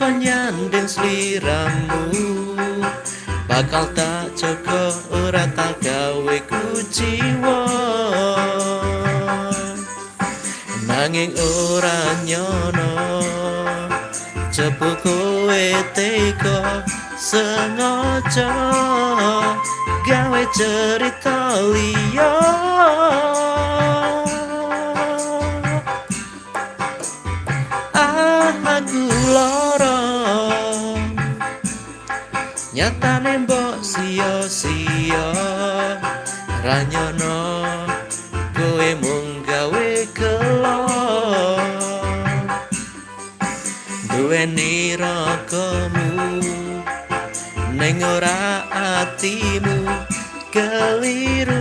Kon nyanding sliramu. Bakal tak jaga, ora tak gawe kuciwa. Nanging ora nyono, jebul kowe tega sengaja gawe cerita liya. Ah, aku lara, nyatane mbok sia-sia. Ra nyono kowe mung gawe gelo. Duweni ragamu ning ora atimu, keliru.